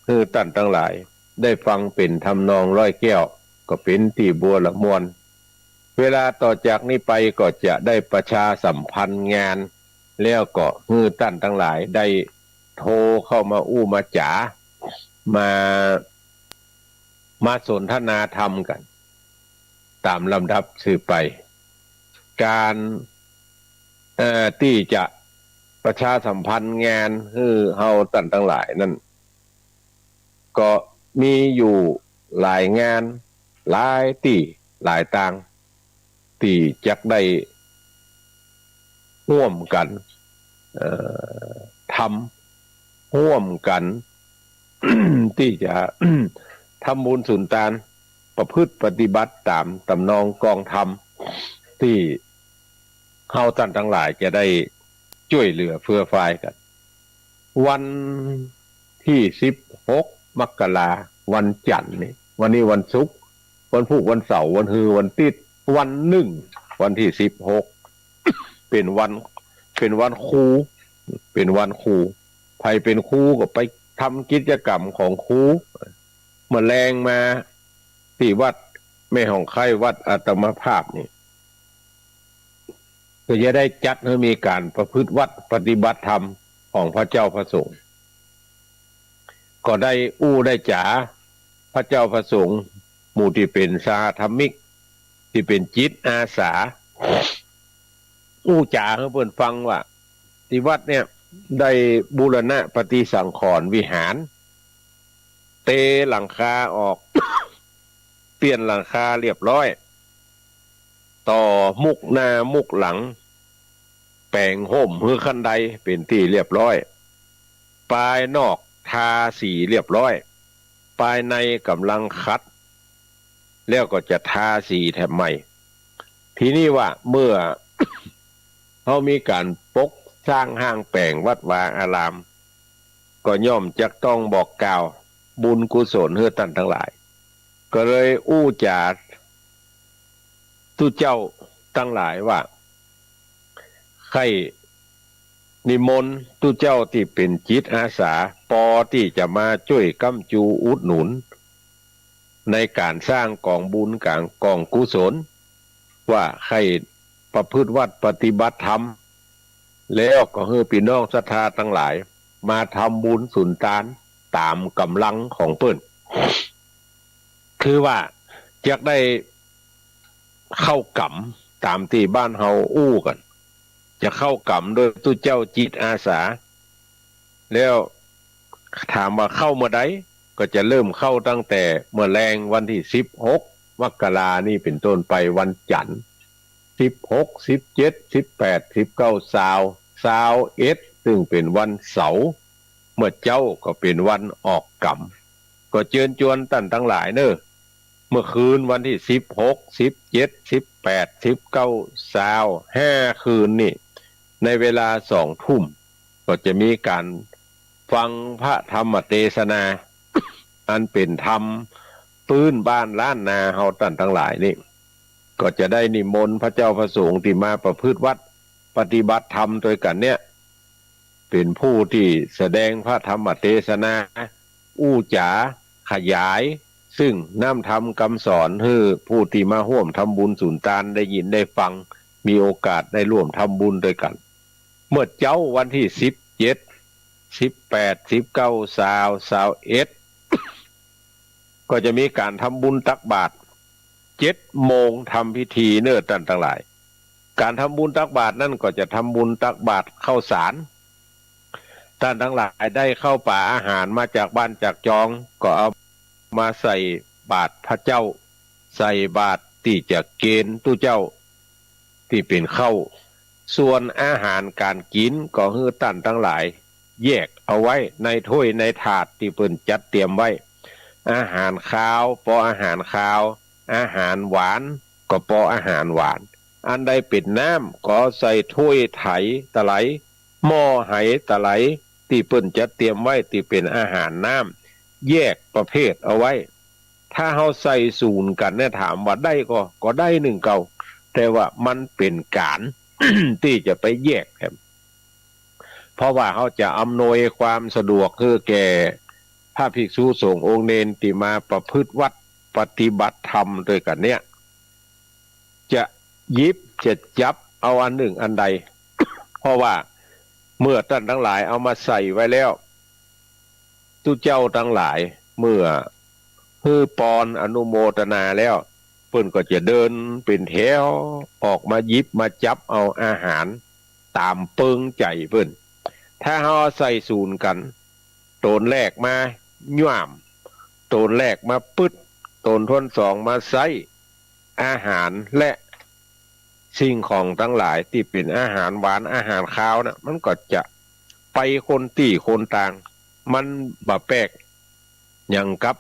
หื้อต้านตังหลายได้ฟังเป๋นทำนองร้อยแก้ว ก็เป๋นตี้บัวละมวล เวลาต่อจากนี้ไปก็จะได้ประชาสัมพันธ์งาน แล้วก็หื้อต้านตังหลายได้โทรเข้ามาอู้มาจ๋า มา มาสนทนาธรรมกั๋น ต๋ามลำดับสืบไป ก๋าน เอ่อ ตี้จะประชาสัมพันธ์งานหื้อเฮาต้านตังหลายนั้น ก็มีอยู่หลายงาน หลายตี้หลายตาง ตี้จักได้ฮ่วมกั๋น เอ่อ ทำ ฮ่วมกั๋น ตี้จะ ทำบุญสุนตาน ประพฤติปฏิบัติต๋ามต๋ำนองกองธรรม ตี้เฮาต้านตังหลายจะได้จ้วยเหลือเฟือฟายกั๋น วันตี้สิบหกมกรา วันจั๋นทร์นี่ วันนี้วันศุกร์ วันพูก วันเสาร์ วันฮือ วันติ๊ด วันนึ่ง วันตี้สิบหก เป๋นวัน เป๋นวันครู เป๋นวันครู ใผเป๋นครูก็ไปทำกิจกรรมของครู เมื่อแลงมาตี้วัดแม่ฮ่องไคล้วัดอาตมาภาพนี่ ก็จะได้จัดหื้อมีก๋านประพฤติวัตรปฏิบัติธรรมของพระเจ้าพระสงฆ์ ก็ได้อู้ได้จ๋าพระเจ้าพระสงฆ์ หมู่ตี้เป๋นสหธรรมิก ตี้เป๋นจิตอาสา อู้จ๋าหื้อเปิ้นฟังว่า ตี้วัดเนี่ยได้บูรณะปฏิสังขรณ์วิหาร เตหลังคาออก เปลี่ยนหลังคาเรียบร้อย ต่อมุกหน้ามุกหลัง แป๋งฮ่มหื้อขั้นไดเป๋นตี้เรียบร้อย ปายนอกทาสีเรียบร้อย ปายในก่ำลังขัด แล้วก็จะทาสีแถมใหม่ ทีนี้ว่าเมื่อ เฮามีก๋านปกสร้างห้างแป๋งวัดวาอาราม ก็ย่อมจะต้องบอกกล่าวบุญกุศลหื้อต้านตังหลาย ก็เลยอู้จ๋าตุ๊เจ้าตังหลายว่า ใค่นิมนต์ตุ๊เจ้าตี้เป๋นจิตอาสา ปอตี้จะมาจ้วยก้ำจูอุดหนุน ในก๋านสร้างก๋องบุญก๋างก๋องกุศล ว่าใค่ประพฤติวัตรปฏิบัติธรรม แล้วก็หื้อปี้น้องศรัทธาตังหลายมาทำบุญสุนตานต๋ามก๋ำลังของเปิ้น คือว่าจักได้เข้ากรรมต๋ามตี้บ้านเฮาอู้กั๋น จะเข้ากรรมโดยตุ๊เจ้าจิตอาสา แล้วถามว่าเข้าเมื่อใด ก็จะเริ่มเข้าตั้งแต่เมื่อแลงวันตี้สิบหกมกรานี่เป๋นต้นไปวันจั๋นทร์ สิบหก สิบเจ็ด สิบแปด สิบเก้า ซาว ซาวเอ็ด ซึ่งเป๋นวันเสาร์ เมื่อเจ๊าก็เป๋นวันออกกรรม ก็เจิญจวนต้านตังหลายเน่อ เมื่อคืนวันตี้สิบหก สิบเจ็ด สิบแปด สิบเก้า ซาว ห้าคืนนี่ ในเวลาสองทุ่ม ก็จะมีก๋านฟังพระธรรมเตสนา อันเป๋นธรรมปื๊นบ้านล้านนาเฮาต้านตังหลายนี่ ก็จะได้นิมนต์พระเจ้าพระสงฆ์ตี้มาประพฤติวัตรปฏิบัติธรรมตวยกั๋นเนี่ย เป๋นผู้ตี้แสดงพระธรรมเตสนา อู้จ๋าขยาย ซึ่งน้ำธรรมกำสอนหื้อผู้ตี้มาฮ่วมทำบุญสุนตานได้ยินได้ฟัง มีโอกาสได้ร่วมทำบุญตวยกั๋น เมื่อเจ๊าวันตี้สิบเจ็ด สิบแปด สิบเก้า ซาว ซาวเอ็ด ก็จะมีก๋านทำบุญตักบาตร เจ็ดโมงทำพิธีเน่อต้านตังหลาย ก๋านทำบุญตักบาตรนั้นก็จะทำบุญตักบาตรข้าวสาร ต้านตังหลายได้ข้าวป๋าอาหารมาจากบ้านจากจอง ก็เอามาใส่บาตรพระเจ้า ใส่บาตรตี้จะเกณฑ์ตุ๊เจ้า ตี้เป๋นข้าว ส่วนอาหารก๋านกิ๋นก็หื้อต้านตังหลายแยกเอาไว้ในถ้วยในถาดตี้เปิ้นจัดเตรียมไว้ อาหารคาวปออาหารคาว อาหารหวานก็ปออาหารหวาน อันใดเป๋นน้ำก็ใส่ถ้วยไถตะไหล หม้อไหตะไหล ตี้เปิ้นจัดเตรียมไว้ตี้เป๋นอาหารน้ำ แยกประเภทเอาไว้ ถ้าเฮาใส่สูนกั๋นเนี่ย ถามว่าได้ก่อ ก็ได้นึ่งเก่า แต่ว่ามันเป๋นก๋าน ตี้จะไปแยกแหม เพราะว่าเฮาจะอำนวยความสะดวกหื้อแก่พระภิกษุสงฆ์องค์เณรตี้มาประพฤติวัตรปฏิบัติธรรมตวยกั๋นเนี่ย จะหยิบจะจับเอาอันนึ่งอันใด เพราะว่าเมื่อต้านตังหลายเอามาใส่ไว้แล้ว ตุ๊เจ้าตังหลายเมื่อหื้อปอนอนุโมทนาแล้ว เปิ้นก็จะเดินเป๋นแถวออกมาหยิบมาจับเอาอาหารต๋ามเปิงใจ๋เปิ้น ถ้าเฮาใส่สูนกั๋น ต๋นแรกมาหย่าม ต๋นแรกมาปึ๊ด ต๋นต้นสองมาใซ้ อาหารและสิ่งของตังหลายตี้เป๋นอาหารหวานอาหารคาวน่ะ มันก็จะไปคนตี้คนตาง มันบ่แปลกหยังกับ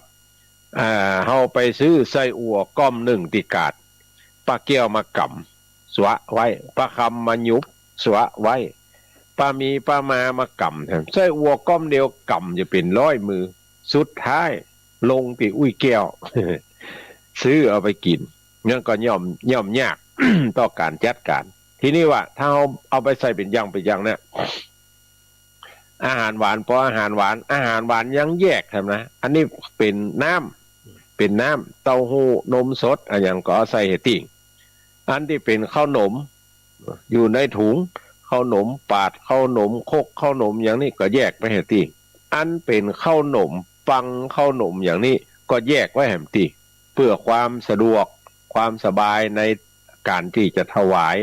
อ่า เฮาไปซื้อไส้อั่วก้อมนึ่งตี้กาด ปลาแก้วมากำสวะไว้ ปลาคำมาหยุบสวะไว้ ปลาหมีปลามามากำ ไส้อั่วก้อมเดียวกำจะเป๋นร้อยมือ สุดท้ายลงตี้อุ้ยแก้ว ซื้อเอาไปกิ๋น นั่นก็ย่อม ย่อมยาก ต่อก๋านจัดก๋าน ทีนี้ว่าถ้าเฮาเอาไปใส่เป๋นอย่างเป๋นอย่างเนี่ย อาหารหวาน ปออาหารหวาน อาหารหวานยังแยกแหมนะ อันนี้เป๋นน้ำ เป๋นน้ำเต้าหู้ นมสด อะหยังก็เอาใส่หื้อตี้ อันตี้เป๋นข้าวหนม อยู่ในถุง ข้าวหนมปาด ข้าวหนมครก ข้าวหนมอย่างนี้ก็แยกไปหื้อตี้ อันเป๋นข้าวหนมปัง ข้าวหนมอย่างนี้ก็แยกไว้แหมตี้ เพื่อความสะดวก ความสบายในก๋านตี้จะถวาย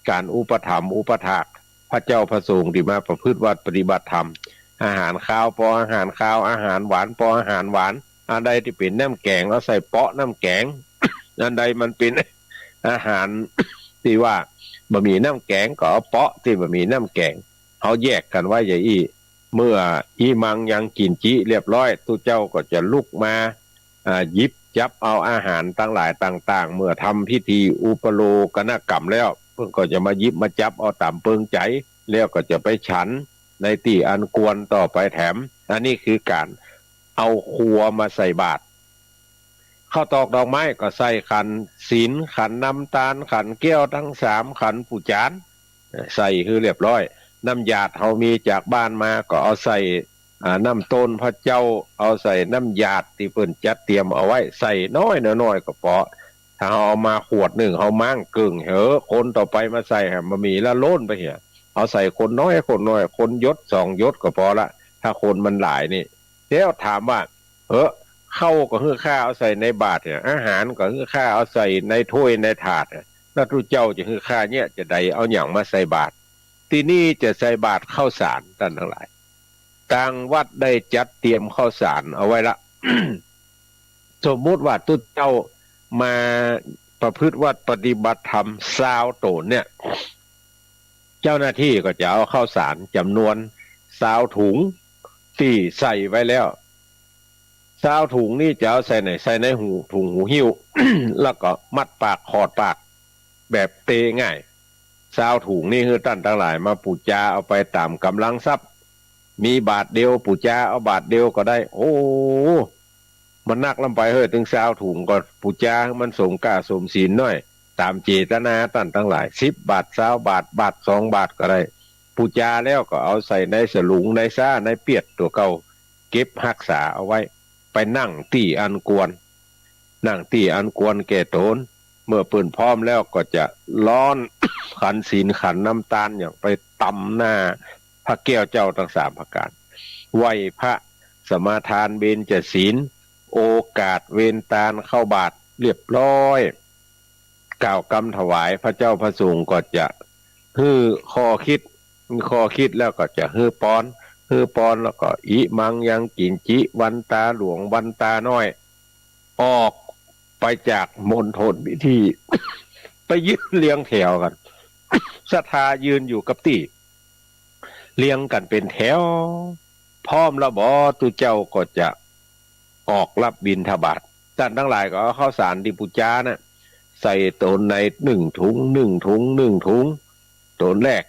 ก๋านอุปถัมภ์อุปถากพระเจ้าพระสงฆ์ตี้มาประพฤติวัตรปฏิบัติธรรม อาหารคาวปออาหารคาว อาหารหวานปออาหารหวาน อันใดตี้เป๋นน้ำแก๋งเอาใส่เปาะน้ำแก๋ง อันใดมันเป๋นอาหารตี้ว่าบ่มีน้ำแก๋งก็เอาเปาะตี้บ่มีน้ำแก๋ง เฮาแยกกั๋นไว้อย่างอี้ เมื่อ อิมัง ยังกินจิ เรียบร้อย ตุ๊เจ้าก็จะลุกมา อ่า หยิบจับเอาอาหารตังหลายต่างๆ เมื่อทำพิธีอุปโลกนกรรมแล้ว เปิ้นก็จะมาหยิบมาจับเอาต๋ามเปิงใจ๋ แล้วก็จะไปฉันในตี้อันควรต่อไปแถม อันนี้คือก๋านเอาครัวมาใส่บาตร ข้าวตอกดอกไม้ก็ใส่ขันศีล ขันน้ำตาล ขันแก้วตังสาม ขันปู๋จาน ใส่หื้อเรียบร้อย น้ำหยาดเฮามีจากบ้านมาก็เอาใส่ อ่า น้ำต้นพระเจ้า เอาใส่น้ำหยาดตี้เปิ้นจัดเตรียมเอาไว้ ใส่น้อยๆ น้อยๆ ก็ปอ ถ้าเฮาเอามาขวดนึ่ง เฮาม้างเกิ่ง เฮ้อ คนต่อไปมาใส่ หาบ่มีละ ล้นไปเหีย เอาใส่คนน้อย คนน้อย คนหยดสองหยดก็ปอละ ถ้าคนมันหลายนี่ แล้วถามว่า เออ ข้าวก็หื้อข้าเอาใส่ในบาตรเนี่ย อาหารก็หื้อข้าเอาใส่ในถ้วยในถาดเนี่ย แล้วตุ๊เจ้าจะหื้อข้าเนี่ยจะใดเอาหยังมาใส่บาตร ตี้นี่จะใส่บาตรข้าวสาร ต้านตังหลาย ตางวัดได้จัดเตรียมข้าวสารเอาไว้ละ สมมุติว่าตุ๊เจ้ามาประพฤติวัตรปฏิบัติธรรมซาวต๋นเนี่ย เจ้าหน้าตี้ก็จะเอาข้าวสารจ๋ำนวนซาวถุงตี้ใส่ไว้แล้ว ซาวถุงนี่จะเอาใส่ไหน ใส่ในหู ถุงหูหิ้ว แล้วก็มัดปาก ขอดปาก แบบเตง่าย ซาวถุงนี่หื้อต้านตังหลายมาปู๋จาเอาไปต๋ามก๋ำลังทรัพย์ มีบาทเดียวปู๋จาเอาบาทเดียวก็ได้ โอ้ มันนักล้ำไปเฮ้ย ตึงซาวถุงก็ปู๋จาหื้อมันสมก้าสมศีลหน้อย ต๋ามเจตนาต้านตังหลาย สิบบาท ซาวบาท บาทสองบาทก็ได้ ปู๋จาแล้วก็เอาใส่ในสลุง ในซ้า ในเปียดตั๋วเก่า เก็บฮักษาเอาไว้ ไปนั่งตี้อันควร นั่งตี้อันควรแก่ต๋น เมื่อเปิ้นพร้อมแล้วก็จะร้อนขันศีลขันน้ำตาลหยังไปตำหน้าพระแก้วเจ้าตังสามประก๋าน ไหว้พระสมาทานเบญจศีล โอกาสเวนตาลเข้าบาตรเรียบร้อย กล่าวกำถวาย พระเจ้าพระสงฆ์ก็จะหื้อข้อคิด ข้อคิดแล้วก็จะหื้อปอน หื้อปอนแล้วก็อิมังยังกินจิ วันตาหลวงวันตาน้อย ออกไปจากมณฑลพิธี ไปยืนเรียงแถวกั๋น ศรัทธายืนอยู่กับตี้ เรียงกั๋นเป๋นแถว พร้อมแล้วบ่ ตุ๊เจ้าก็จะออกรับบิณฑบาต ต้านตังหลายก็เอาข้าวสารตี้ปู๋จาน่ะ ใส่ต๋นในนึ่งถุง นึ่งถุง นึ่งถุง ต๋นแรก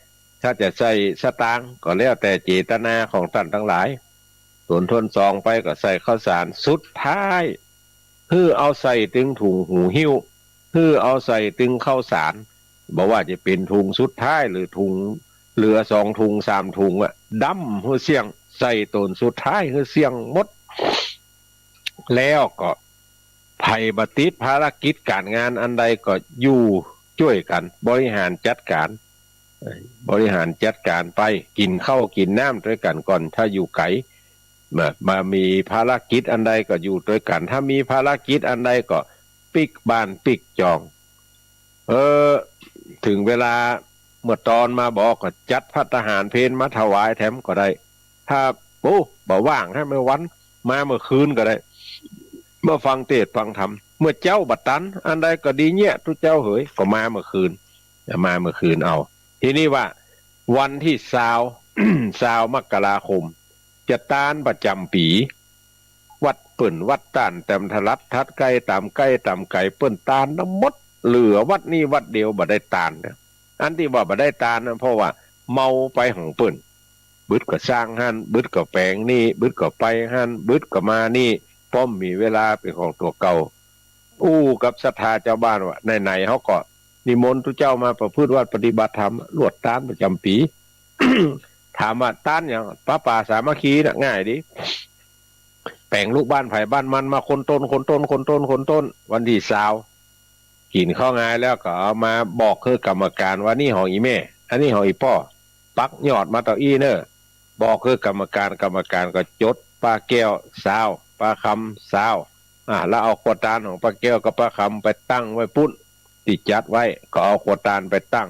ถ้าจะใส่สตางค์ก็แล้วแต่เจตนาของต้านตังหลาย ต๋นถ้วนซองไปก็ใส่ข้าวสาร สุดท้าย หื้อเอาใส่ตึงถุงหูหิ้ว หื้อเอาใส่ตึงข้าวสาร บ่ว่าจะเป๋นถุงสุดท้ายหรือถุงเหลือสองถุงสามถุงอะ ดำหื้อเสี้ยง ใส่ต๋นสุดท้ายหื้อเสี้ยงหมด แล้วก็ใผบ่ติดภารกิจก๋านงานอันใดก็อยู่จ้วยกั๋น บริหารจัดก๋าน เอ่อ บริหารจัดก๋านไป กิ๋นข้าวกิ๋นน้ำตวยกั๋นก่อน ถ้าอยู่ไก๋ บ่ บ่มีภารกิจอันใดก็อยู่ตวยกั๋น ถ้ามีภารกิจอันใดก็ปิ๊กบ้านปิ๊กจอง เออ เถิงเวลาเมื่อตอนมาบ่ก็จัดภัตตาหารเพลมาถวายแถมก็ได้ ถ้า โอ้ บ่ว่างหื้อเมื่อวัน มาเมื่อคืนก็ได้ มาฟังเตสน์ฟังธรรม เมื่อเจ๊าบ่ตันอันใดก็ดีเยียะ ตุ๊เจ้าเหย ก็มาเมื่อคืน มาเมื่อคืนเอา ทีนี้ว่า วันตี้ซาว ซาวมกราคม จะตานประจ๋ำปี๋ วัดเปิ้นวัดต้าน ต๋ามโทรทัศน์ใก้ ต๋ามใก้ต๋ามไก๋ เปิ้นตานตางหมด เหลือวัดนี้วัดเดียวบ่ได้ตานนะ อันตี้ว่าบ่ได้ตานนะ เพราะว่าเมาไปของเปิ้น บึดก็สร้างหั้น บึดก็แป๋งนี่ บึดก็ไปหั้น บึดก็มานี่ ป้อมมีเวลาเป๋นของตั๋วเก่า อู้กับศรัทธาจาวบ้านว่า ไหนๆ เฮาก็นิมนต์ตุ๊เจ้ามาประพฤติวัตรปฏิบัติธรรม ลวดตานประจ๋ำปี๋ ถามว่าตานหยัง ผ้าป่าสามัคคีน่ะ ง่ายดี แป๋งลูกบ้านใผบ้านมัน มาคนต้น คนต้น คนต้น คนต้น วันตี้ซาว กิ๋นข้าวงายแล้วก็เอามาบอกหื้อกรรมการว่า นี่ของอี่แม่ อันนี้ของอี่ป้อ ปักยอดมาเต้าอี้เน่อ บอกหื้อกรรมการ กรรมการก็จด ป้าแก้วซาว ป้าคำซาว อ่า แล้วเอาขวดตานของป้าแก้วกับป้าคำไปตั้งไว้ปุ้น ตี้จัดไว้ ก็เอาขวดตานไปตั้ง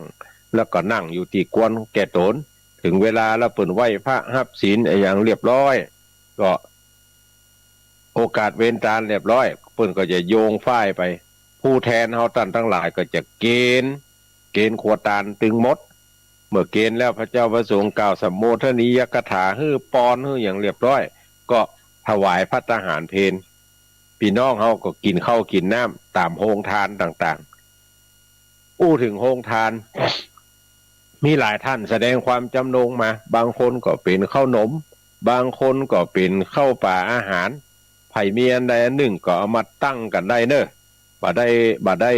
แล้วก็นั่งอยู่ตี้กวนแก่ต๋น เถิงเวลาแล้วเปิ้นไหว้พระฮับศีลอะหยังเรียบร้อย ก็โอกาสเวนตานเรียบร้อย เปิ้นก็จะโยงฝ้ายไป ผู้แทนเฮาต้านตังหลายก็จะเกณฑ์ เกณฑ์ขวดตานตึงหมด เมื่อเกณฑ์แล้วพระเจ้าพระสงฆ์กล่าวสัมโมทนียกถาหื้อปอนหื้อหยังเรียบร้อย ก็ถวายภัตตาหารเพล ปี้น้องเฮาก็กิ๋นข้าวกิ๋นน้ำต๋ามโฮงตานต่างๆ อู้เถิงโฮงตาน มีหลายต้านแสดงความจำนงมา บางคนก็เป๋นข้าวหนม บางคนก็เป๋นข้าวป๋าอาหาร ใผมีอันใดอันนึ่งก็เอามาตั้งกั๋นได้เน่อ บ่ได้ บ่ได้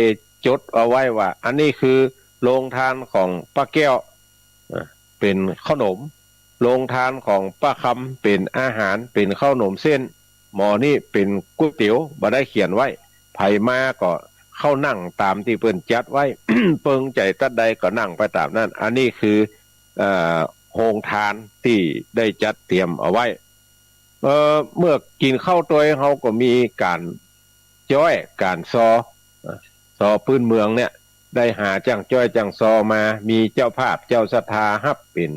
จดเอาไว้ว่า อันนี้คือโฮงตานของป้าแก้ว อ่ะ เป๋นข้าวหนม โฮงตานของป้าคำเป๋นอาหาร เป๋นข้าวหนมเส้น หม้อนี้เป๋นก๋วยเตี๋ยว บ่ได้เขียนไว้ ใผมาก็เข้านั่งต๋ามตี้เปิ้นจัดไว้ เปิงใจ๋ตั๊ดใดก็นั่งไปต๋ามนั้น อันนี้คือ เอ่อ โฮงตานตี้ได้จัดเตรียมเอาไว้ เอ่อ เมื่อกิ๋นข้าวตวย เฮาก็มีก๋านจ้อยก๋านซอ ซอปื๊นเมืองเนี่ย ได้หาจ้างจ้อยจ้างซอมา มีเจ้าภาพเจ้าศรัทธาฮับเป๋น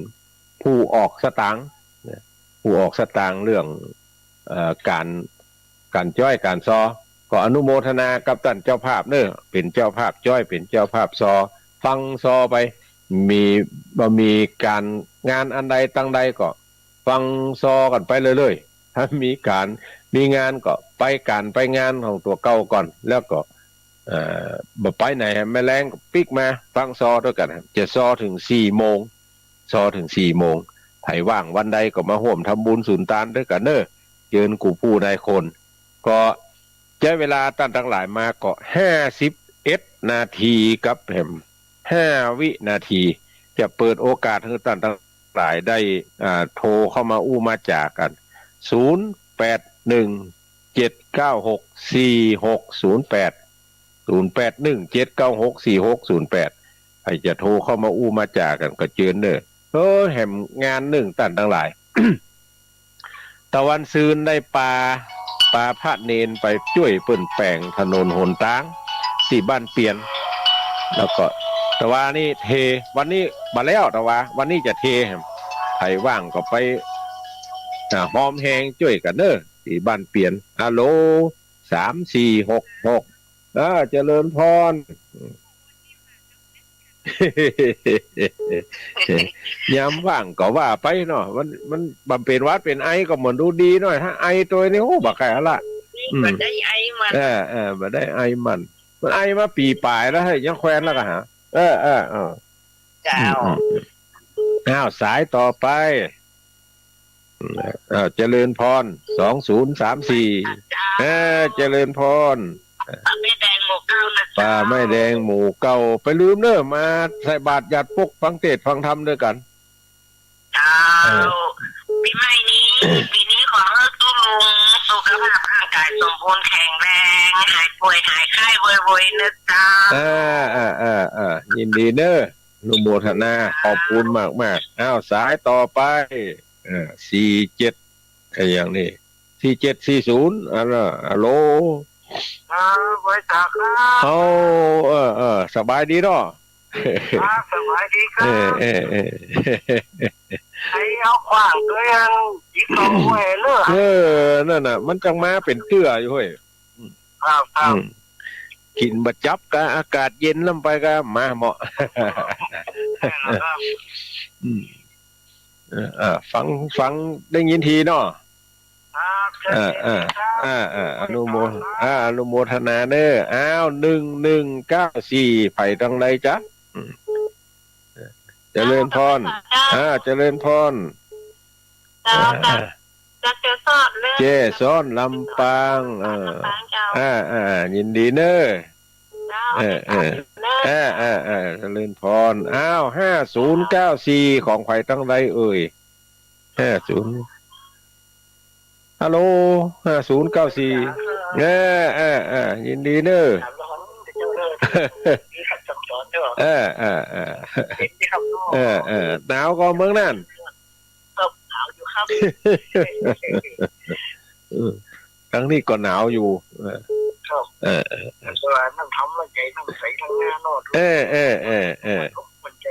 ผู้ออกสตางค์ ผู้ออกสตางค์เรื่อง เอ่อ ก๋าน ก๋านจ้อยก๋านซอ ก็อนุโมทนากับต้านเจ้าภาพเน่อ เป๋นเจ้าภาพจ้อย เป๋นเจ้าภาพซอ ฟังซอไป มี บ่มีก๋านงานอันใดตังใดก็ ฟังซอกั๋นไปเรื่อยๆ ถ้ามีก๋านมีงานก็ไปก๋านไปงานของตั๋วเก่าก่อน แล้วก็ เอ่อ บ่ไปไหน แม่แลงก็ปิ๊กมาฟังซอตวยกั๋น จะซอเถิงสี่โมง ซอเถิงสี่โมง ใผว่างวันใดก็มาฮ่วมทำบุญสุนตานตวยกั๋นเน่อ เจิญกู้ผู้นายคน ก็ใจ๊เวลาต้านตังหลายมาก็ห้าสิบเอ็ดนาทีกับแหม ห้าวินาที จะเปิดโอกาสหื้อต้านตังหลายได้ อ่า โทรเข้ามาอู้มาจ๋ากั๋น ศูนย์แปดหนึ่ง เจ็ดเก้าหก สี่หกศูนย์แปด ศูนย์แปดหนึ่ง เจ็ดเก้าหก สี่หกศูนย์แปด ใผจะโทรเข้ามาอู้มาจ๋ากั๋นก็เจิญเน่อ เออ แหมงานนึ่งต้านตังหลาย ตะวันซืนได้ปา ปาพระเณรไปจ้วยเปิ้นแป๋งถนนหนตางตี้บ้านเปียน แล้วก็ตะวานี้เท วันนี้บ่แล้ว ตะวา วันนี้จะเท ใผว่างก็ไป อ่า ฮอมแฮงจ้วยกั๋นเน่อ ตี้บ้านเปียน ฮัลโหล สามสี่หกหก เออ เจริญพร ยามว่างก็ว่าไปเนาะ มัน มันบ่เป๋นหวัดเป๋นไอก็เหมือนดูดีหน่อย ถ้าไอตวยนี่ โอ้ บ่ใค่ละ อืม บ่ได้ไอมัน เออ เออ บ่ได้ไอมัน มันไอมาปี๋ป๋ายแล้ว เฮ้ย ยังแควนแล้วก็หา เออ เออ เออ เจ้า อืม อืม อืม อ้าว สายต่อไป อ้าว เจริญพร สองศูนย์สามสี่ เออ เจริญพร ป่าแม่แดงหมู่เก้านะเจ้า ป่าแม่แดงหมู่เก้า ไปลืมเน่อ มาใส่บาตรหยาดปก ฟังเทศน์ฟังธรรมด้วยกั๋น เจ้า เออ ปี๋ใหม่นี้ ปี๋นี้ขอหื้อตุ๊ลุงสุขภาพร่างกายสมบูรณ์แข็งแรง หายป่วยหายไข้ไวๆ นะเจ้า อ่า อ่า อ่า อ่า ยินดีเน่อ อนุโมทนา ขอบคุณมากๆ อ้าว สายต่อไป เออ สี่เจ็ด ไอ้อย่างนี้ สี่เจ็ดสี่ศูนย์ อันน่ะ ฮัลโหล ครับ ไหว้สาครับ เอา เออ เออ สบายดีเนาะ ครับ สบายดีครับ เออ เออ เออ ไอ้เอาขว้างตัวยัง หยิบเอาไว้เลย เออ นั่นน่ะ มันจังมาเป๋นเตื้ออยู่เฮ้ย ครับ ครับ อืม กิ๋นบ่าจั๊บกะอากาศเย็นล้ำไปกะมาเหมาะ ใช่แล้วครับ อืม เออ เออ ฟัง ฟังได้ยินทีเนาะ ครับ เออ เออ เออ เออ อนุโม อ่า อนุโมทนาเน่อ อ้าว หนึ่งหนึ่งเก้าสี่ ใผตังใดจ๊ะ อืม เจริญพร เจ้า อ่า เจริญพร เจ้า อ่า จาก จากเกสรเรื่อง เกสรลำปาง เออ ลำปางเจ้า อ่า อ่า ยินดีเน่อ เจ้า เออ เออ เออ เออ เออ เจริญพร อ้าว ห้าศูนย์เก้าสี่ ของใผตังใดเอ่ย ห้าศูนย์ ฮัลโหล ห้าศูนย์เก้าสี่ เออ เออ เออ ยินดีเน่อ เออ เออ เออ เออ เออ หนาวก่อเมืองนั่น ครับ หนาวอยู่ครับ เออ ตังนี้ก็หนาวอยู่ เออ ครับ เออ เออ แต่ว่านั่งทำมันใจ นั่งใส นั่งหน้าเนาะ เออ เออ เออ เออ มันใจ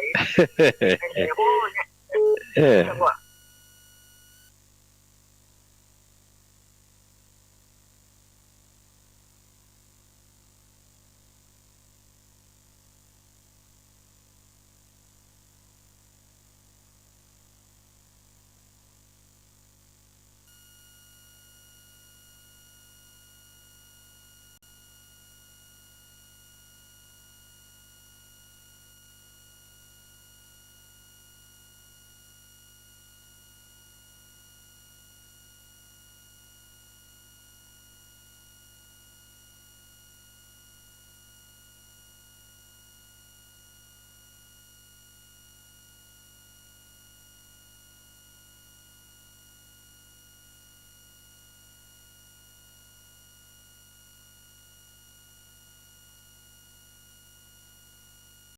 เออ โอ้ย เนี่ย เออ จังหวะ